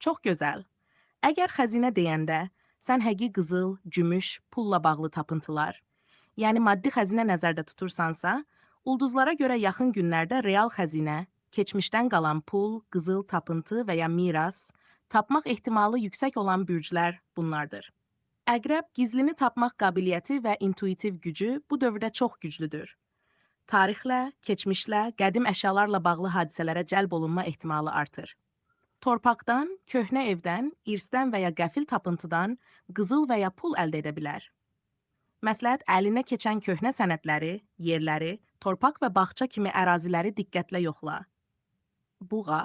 Çox gözəl. Əgər xəzinə deyəndə sən həqiqi qızıl, gümüş, pulla bağlı tapıntılar, yəni maddi xəzinə nəzərdə tutursansa, ulduzlara görə yaxın günlərdə real xəzinə, keçmişdən qalan pul, qızıl tapıntı və ya miras tapmaq ehtimalı yüksək olan bürclər bunlardır. Əqrəb gizlini tapmaq qabiliyyəti və intuitiv gücü bu dövrdə çox güclüdür. Tarixlə, keçmişlə, qədim əşyalarla bağlı hadisələrə cəlb olunma ehtimalı artır. Torpaqdan, köhnə evdən, irsdən və ya qəfil tapıntıdan qızıl və ya pul əldə edə bilər. Məsləhət əlinə keçən köhnə sənədləri, yerləri, torpaq və bağça kimi əraziləri diqqətlə yoxla. Buğa.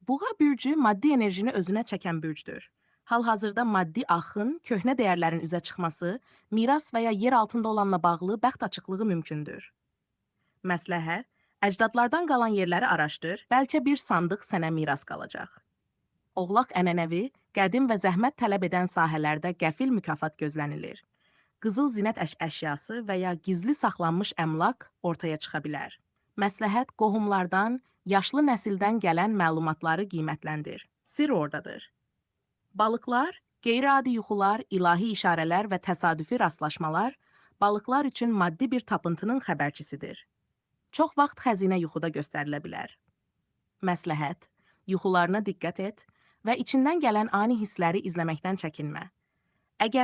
Buğa bürcü maddi enerjini özünə çəkən bürcdür. Hal-hazırda maddi axın, köhnə dəyərlərin üzə çıxması, miras və ya yer altında olanla bağlı bəxt açıqlığı mümkündür. Məsləhət, əcdadlardan qalan yerləri araşdır, bəlkə bir sandıq sənə miras qalacaq. Oğlaq ənənəvi, qədim və zəhmət tələb edən sahələrdə qəfil mükafat gözlənilir. Qızıl zinət əşyası və ya gizli saxlanmış əmlak ortaya çıxa bilər. Məsləhət qohumlardan, yaşlı nəsildən gələn məlumatları qiymətləndir. Sirr ordadır. Balıqlar, qeyri-adi yuxular, ilahi işarələr və təsadüfi rastlaşmalar balıqlar üçün maddi bir tapıntının xəbərçisidir. Çox vaxt xəzinə yuxuda göstərilə bilər. Məsləhət, yuxularına diqqət et və içindən gələn ani hissləri izləməkdən çəkinmə. Əgər